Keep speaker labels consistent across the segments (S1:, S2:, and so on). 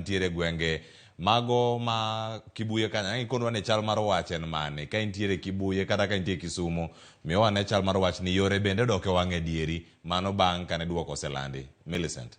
S1: mantiere e gwenge mago ma Kibuye kanyo. Ang' ikonwa ni chal mar wach en mane? Ka intiere Kibuye kata ka intie Kisumu, miwa ane chal mar wach ni yore bende odok e wang' adieri mano bang' kane duoko oselandi. Millicent.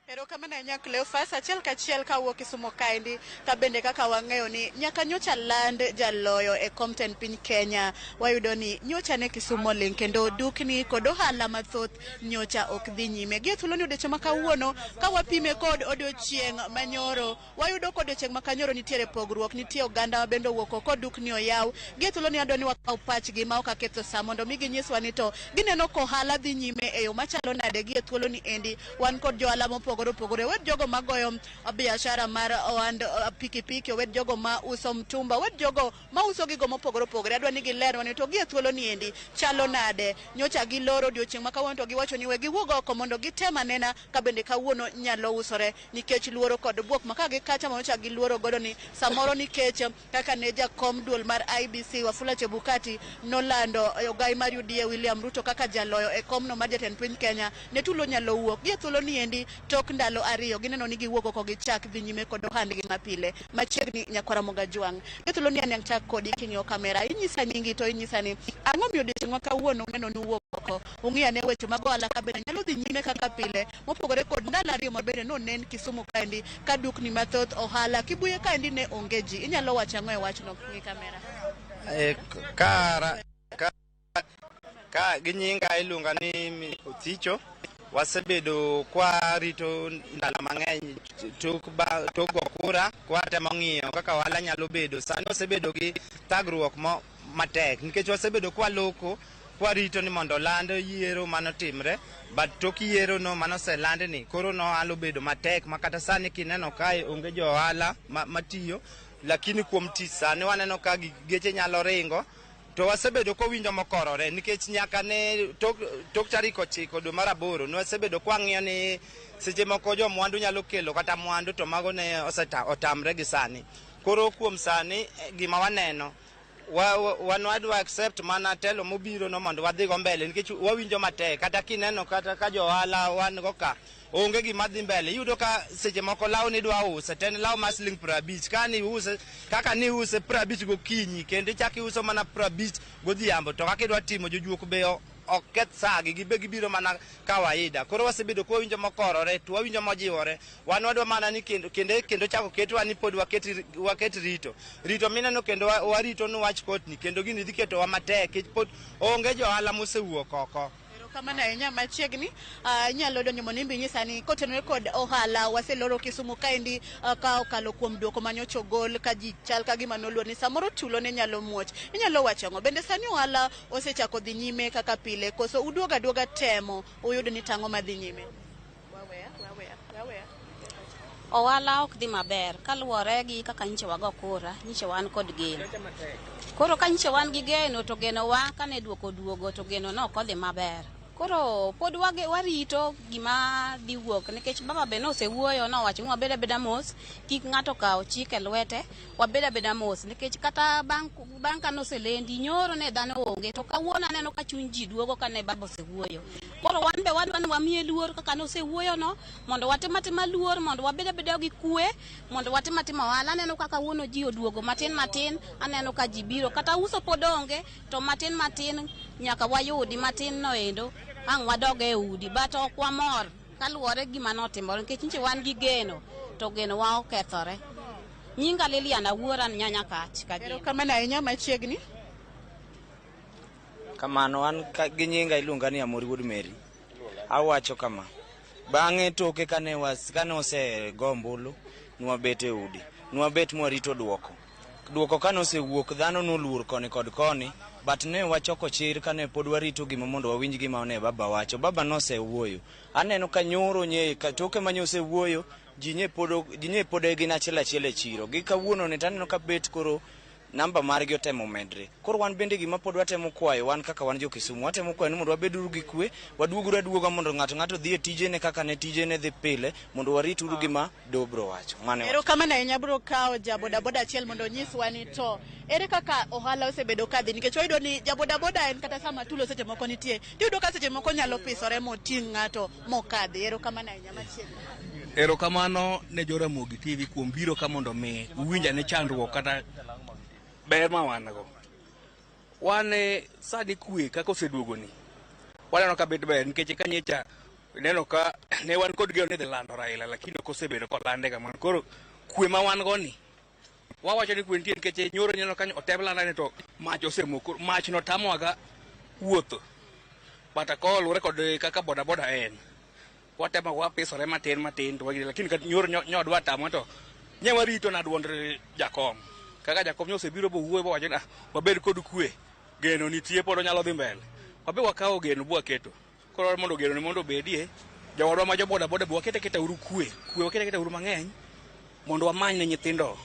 S2: Erokamano ahinya Cleophas, achiel kachiel kawuok Kisumu kaendi, ka bende kaka wang'eyo ni nyaka nyocha land jaloyo e kom tend piny Kenya, wayudo ni nyocha ne Kisumu oling' kendo dukni kod ohala mathoth nyocha ok dhi nyime. Gie thuoloni odiochieng' ma kawuono ka wapime kod odiochieng' manyoro, Wayudo ka odiochieng' ma kanyoro nitiere pogruok, nitie oganda ma bende owuok oko, dukni oyaw. Gie thuoloni adwa ni wakaw pachgi ma ok aketho sa mondo mi ginyiswa ni to gineno ka ohala dhi nyime e yo machalo nade gie thuoloni endi. Wan kod johala mopogore opogore, owed jogo magoyo biashara mar ohand pikipiki, owed jogo ma uso mtumba, owed jogo ma uso gigo mopogore opogore. Adwa ni gilernwa ni to gie thuoloni endi chalo nade. Nyocha giloro odiochieng' ma kawuono to giwacho ni we giwuog oko mondo gitem anena ka bende kawuono nyalo usore. nikech luoro kod bwok ma ka gi kacha manyocha giluoro godo ni samoro nikech kaka ne jakom duol mar IEBC Wafula Chebukati nolando ogai mar UDA William Ruto kaka jaloyo e komno mar jatend piny Kenya ne tulo nyalo wuok. Gie thuolo ni endi tok ndalo ariyo gineno ni giwuok oko gichak dhi nyime kod ohandgi mapile. Machiegni nyakwara Mogajwang'. Gie thuolo ni an chak kodi king'iyo kamera inyisa nyingi to inyisa ni ang'o miyo odiochieng' ma kawuono uneno ni uwuok oko ung'i ane weche mag ohala ka bende nyalo dhi nyime kaka pile Mopogore kod ndalo ariyo ma bende nonen Kisumu kaendi ka dukni mathoth ohala Kibuye kaendi ne onge ji. Inyalo wacho ang'o e wachno? Ng'i kamera.
S3: E, ka, ka, ka gi nyinga iluonga ni Othicho. Wasebedo kwa rito ndalo mang'eny tok ba, tok go kura kwatemo ng'iyo kaka ohala nyalo bedo. Sani wasebedo gi thagruok mo matek nikech wasebedo kwaloko kwarito ni mondo oland yiero manotimre but tok yiero no manoseland ni koro nohala obedo matek ma kata sani kineno kae onge jo ohala matiyo lakini kuom tich sani waneno ka geche nyalo ringo to wasebedo kowinjo mokorore nikech nyaka ne tok, tok tarik 9 dwe mar 8 ne wasebedo kwang'iyo ni seche moko jo mwandu nyalo kelo kata mwandu to mago ne otamre gi sani. Koro kuom sani gima waneno wan wadwa accept mana telo mobiro no mondo wadhi go mbele nikech wawinjo matek kata kineno kata ka jo ohala wan go ka onge gima dhi mbele. Iyudo ka seche moko law ni idwa use to en law mar siling 50 ka ni use kaka ni use 50 gokinyi kendo ichak iuso mana 50 godhiambo to kaka idwa timo jojuok be ok keth saa gi gibe gibiro mana kawaida. Koro wasebedo ka wawinjo mokorore to wawinjo mojiwore. Wan wadwa mana ni kendo kendo kendo chako ketwa ni pod waket waket rito. Rito mineno kendo warito ni wach kotni kendo gini dhi ketowa matek nikech pod onge jo ohala mosewuok oko.
S2: Erokamano ahinya machiegni. Inyalo donjo mondo imbe inyisa ni kotenore kod ohala waseloro Kisumu kaendi ka okalo kuom duoko manyocha ogol ka ji chal ka gima noluor ni samoro tulo ne nyalo muoch. Inyalo wacho ang'o? Bende sani ohala osechako dhi nyime kaka pile koso uduogo aduoga temo uyud ni tang'o madhi nyime?
S4: Ohala ok dhi maber kaluwore gi kaka nyiche wago kura, nyiche wan kod geno. Koro ka nyiche wan gi geno to genowa kane duoko oduogo to geno no ok odhi maber. Koro pod warito gima dhi wuok nikech baba be nosewuoyo nowacho ni wabed abeda mos, kik ng'ato kaw chik e lwete, wabed abeda mos nikech kata bang' bang' kane oselendi nyoro ne dhano onge to kawuono aneno ka chuny ji duogo kane baba osewuoyo. Koro wan be wadwa ni wamiye luor kaka ne osewuoyono mondo watim atima luor mondo wabed abeda gi kwe mondo watim atima ohala. Aneno ka kawuono ji oduogo matin matin, aneno ka ji biro kata uso pod onge to matin matin nyaka wayudi matin no endo ang' wadog e udi but ok wamor kaluwore gi gima notimore nikech nyiche wan gi geno to geno wa okethore. Nyinga Lilian Awuora Nyanya Kach Kageno.
S2: Erokamano ahinya machiegni.
S5: Kamano an gi nyinga iluonga ni Amori wuod Mary. Awacho kama, bang'e toke kane was, kane osego ombulu, nwabet e udi. Nwabet mwarito duoko. Duoko kane osewuok, dhano noluor koni kod koni, but ne wachoko chir kane pod warito gima mondo wawinj gima ne baba wacho. Baba nosewuoyo. Aneno ka nyoro nye, ka toke ma nyosewuoyo, ji nye pod, ji nye pod gin achiel achiel e chiro. Gi kawuono ni to aneno ka bet koro Namba margi otemo medre. Koro wan bende gima pod watemo kwayo wan kaka wan jo Kisumu, watemo kwayo ni mondo wabeduru gi kwe, waduoguru aduoga mondo ng'ato ng'ato dhi e tijene kaka ne tijene dhi pile, mondo warituru gima doho biro wacho. Mano e wach.
S2: Erokamano ahinya abiro kawo ja bodaboda achiel mondo onyiswa ni to ere kaka ohala osebedo kadhi nikech wayudo ni ja bodaboda en kata sama tulo seche moko nitie tiyudo ka seche moko nyalo pisore moting' ng'ato mokadhi. Erokamano ahinya machiegni.
S6: Erokamano ne jo Ramogi TV kuom biro ka mondo mi uwinj ane chandruok kata ber ma wan go. Wan sani kwe kaka oseduogo ni waneno ka bet ber nikech ka nyecha neno ka ne wan kod geno ni idhi lando Raila lakini ok osebedo kolande kamano. Koro kwe ma wan go ni wawacho ni kwe nitie nikech nyoro neno ka otem landa ni to mach osemoko mach no tamowaga wuotho but koluwore kod kaka bodaboda en watemo wapisore matin matin to wagine lakini kat nyoro nyodwa tamo to nye warito na duond jakom kaka jakom nyo osebiro bowuoyo bowacho ni ah, wabed kod kwe geno nitie pod onyalo dhi mbele wabe wakawo geno bwaketo koro mondo geno ni mondo obedie jowadwa ma jo boda boda be wakete keta uru kwe kwe wakete keta uru mang'eny mondo wamany ne nyithindo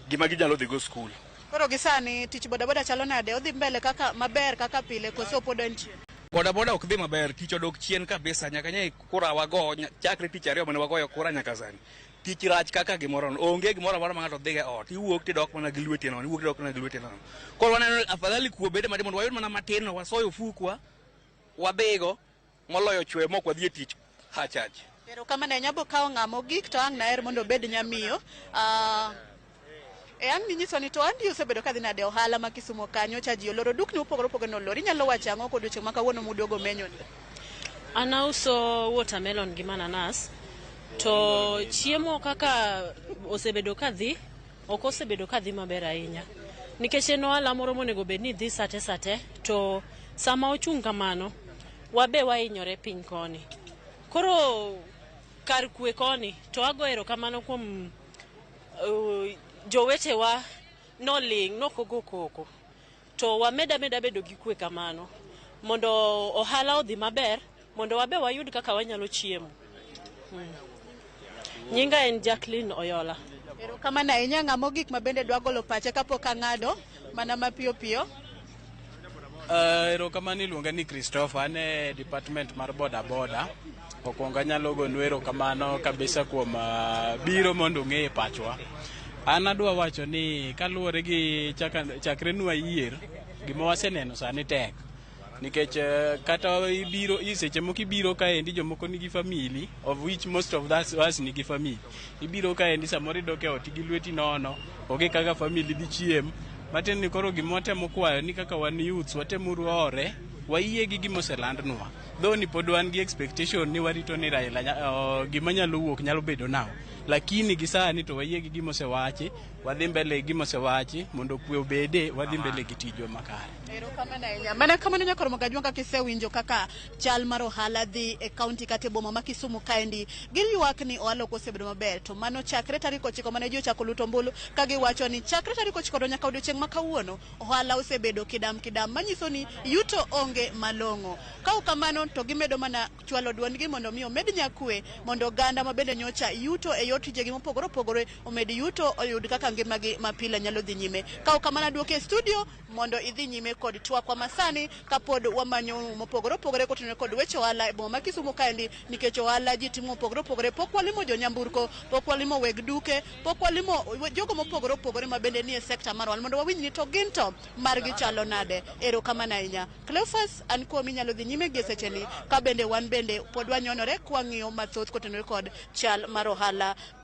S6: gima ginyalo dhi go skul.
S2: Koro gi sani tich bodaboda chalo nade? Odhi mbele kaka maber kaka pile koso pod en chien?
S6: Bodaboda ok dhi maber, tich odok chien kabisa nyaka nye kura wago chakre tich ariyo mane wagoyo kura nyaka sani. Tich rach kaka gimoro no, onge gimoro amora ma ng'ato dhiga e ot, iwuok tidok mana gi lweti nono, iwuok tidok mana gi lweti nono. Koro waneno afadhali kuo bede matin mondo wayud mana matin no, wasoyo ofukwa, wadhigo moloyo chwe mok wadhi e tich hachach.
S2: Erokamano ahinya abiro kawo ng'a mogik to ang' naher mondo obed nyamiyo. Uh, e ang' ninyiso ni to andi osebedo kadhi nade ohala ma Kisumo kanyo cha ji oloro dukni mopogore opogore nolor. Inyalo wacho ang'o kod odiochieng' ma kawuono muduogo menyo ni?
S7: An auso watermelon gi mananas to chiemo kaka osebedo ka dhi ok osebedo ka dhi maber ahinya nikech en ohala moro monego bed ni dhi sate sate to sama ochung' kamano wabe wahinyore piny koni. Koro kar kwe koni to ago erokamano kuom uh, jowetewa noling' nokogo koko to wamed ameda bedo gi kwe kamano mondo ohala odhi maber mondo wabe wayud kaka wanyalo chiemo. Nyinga en Jacqueline Oyola.
S2: Erokamano ahinya ng'a mogik ma bende dwa golo pache kapok ang'ado mana mapiyo piyo.
S8: Erokamano iluonga ni Christopher, an e department mar boda boda. Okwongo anyalo gonu erokamano kabisa kuom biro mondo ung'e pachwa. An adwa wacho ni kaluwore gi chakre nwayier, gima waseneno sani tek. Nikech kata ibiro seche moko ibiro kaendi jomoko nigi family of which most of us nigi family. Ibiro kaendi samoro idok e ot gi lweti nono, onge kaka family dhi chiem. Matiende ni koro gima watemo kwayo ni kaka wan youths watemuru hore, wayie gi gima oselandnwa. Though ni pod wan gi expectation ni warito ni Raila gima nyalo wuok nyalo bedo now. Lakini gi sani to wayie gi gima osewachi, wadhi mbele gi gima osewachi mondo kwe obede, wadhi mbele gi tijwa makare.
S2: Erokamano ahinya. Mana kamano nyakoro Mogajwang' kaka isewinjo kaka chal mar ohala dhi e kaunti kata e boma ma Kisumu kaendi. Giywak ni ohala ok osebedo maber to mano chakre tarik ochiko mane ji ochako luto ombulu ka giwacho ni chakre tarik ochiko to nyaka odiochieng' ma kawuono ohala osebedo kidam kidam manyiso ni yuto onge malong'o. Ka ok kamano to gimedo mana chwalo duondgi mondo mi omed nyakwe mondo oganda ma bende nyocha yuto e yor tijegi mopogore opogore omed yuto oyud kaka ngimagi mapile nyalo dhi nyime. Ka ok kamano aduoki e studio mondo idhi nyime kod twakwa masani kapod wamanyo mopogore opogore kotenore kod weche ohala e boma ma Kisumu kaendi nikech ohala ji timo mopogore opogore. Pok walimo jonyamburko, pok walimo weg duke, pok walimo jogo mopogore opogore ma bende nie sekta mar ohala mondo wawinj ni to gin to margi chalo nade. Erokamano ahinya. Cleophas, an kuomi inyalo dhi nyime gi secheni ka bende wan bende pod wanyonore kwang'iyo mathoth kotenore kod chal mar ohala.